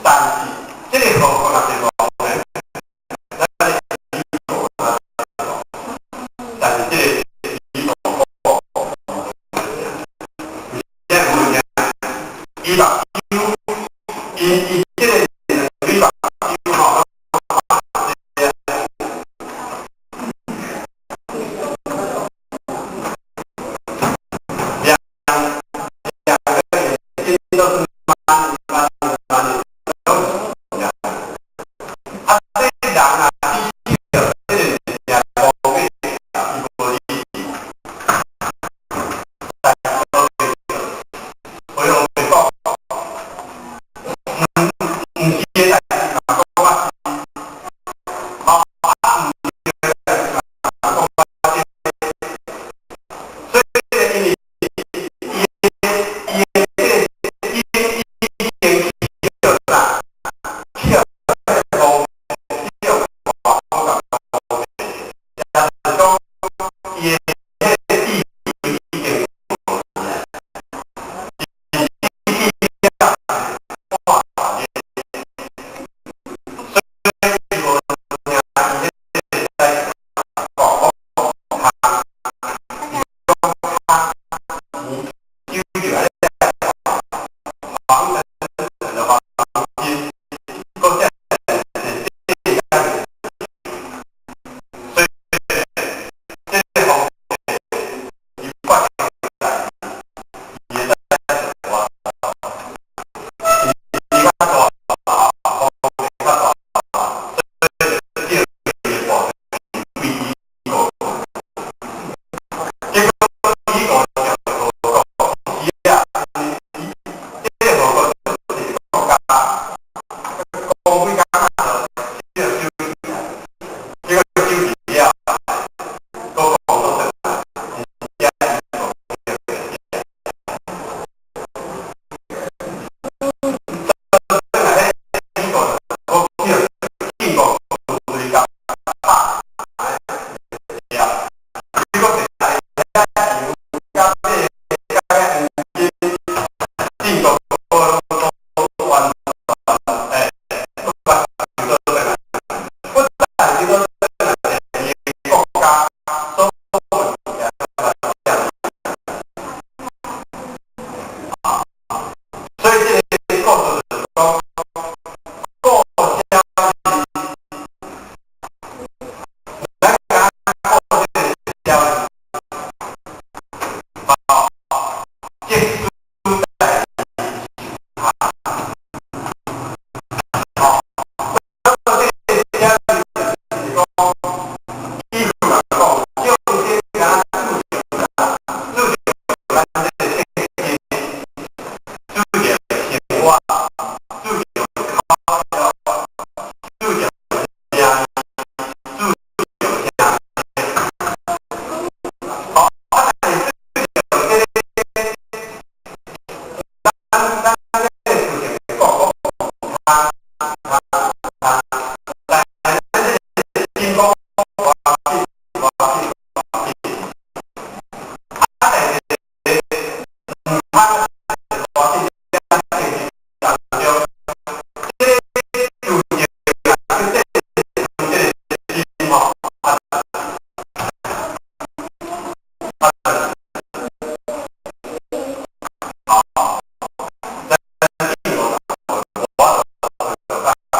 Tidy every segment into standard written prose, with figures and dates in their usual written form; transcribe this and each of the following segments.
但是這個何國若是亡咧，咱的以國若是亡，但是這個以國為啥物件？伊目睭，伊伊這個兩目睭吼，兩兩個眼睛都是滿滿滿的，啊，這人啊，只需要這個物件無變，伊無理。我用講，毋毋是的代誌嘛，講啊是，吼啊毋是的代誌嘛，講啊對。所以因為伊伊的這個已已經去予啥？去予皇去予外國共也就是講，伊的彼個地位已經無去啊。是所以伊無聽伊彼個在講講伊講較研究著安尼黃澄澄的黃金，閣遮爾所以這個皇帝伊決定代誌，伊會使做偌伊較大，皇帝較大，所以就叫伊的大臣歸伊顧。結果伊顧就無國是啊，這個無國就是國家，講幾工就就收起來，結果收起了，閣講倒轉來，真正伊無轉來，伊國閣叫晉國軍隊共拍了，結果來遐油佮馬佮黃金，晉國攏完全閣把收倒轉來，不但是倒轉來，伊的國家所有物件啊，所以這個故事就是講，故鄉咱講過這個消息，好，這書在啊，好，這個消息就是講，以來講，眾生敢若注重咱這個聖經，注重生活，注重口業，注重名，注重聲。好，啊，但是注重這個，咱咱這個事情講講較較較，但是咱這個心講偌緊偌緊偌緊，啊，但是毋通活佇這聖經當中，這個注重啊，這個心吼，啊，啊，好，咱進我我就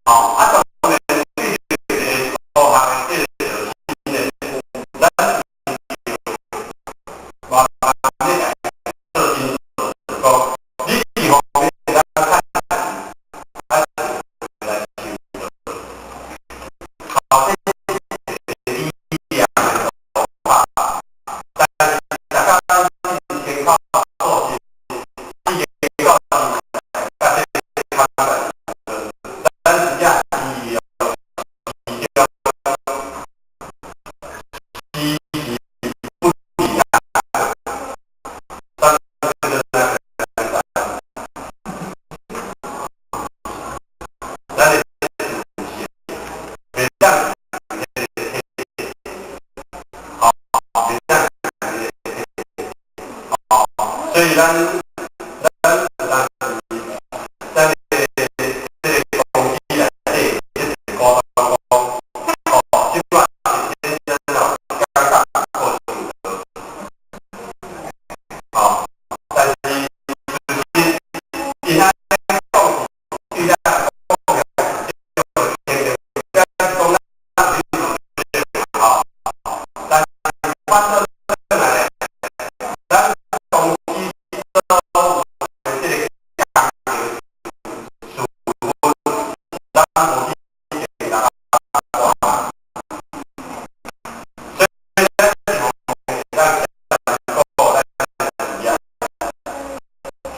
啊，當然對這個科學的這個新的，咱慢慢咧來做清楚，講你這方面咱較來收。好，這是理念的做法，但是大家參考數字，已經到現在，這個咱真正是其中支持不一樣，咱咱的袂當好，袂當好，所以咱的這個公司內底，這是股東講，哦，這擺是真正感覺過好，但是其實伊遐講對咱講就講咱好，但是反轉來咧，咱公司所有的這個工程事務，咱無去共人掛，所以咱咱講咱事業，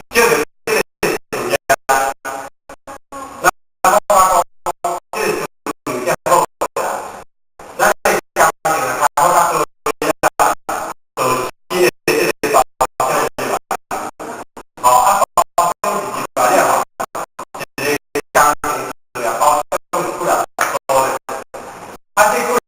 這個這個事業，咱我發覺這個事業好咱的工程較好較多做新的這個包裝好，啊，包裝是一了吼，一個工程事業包裝出來多咧，啊，這幾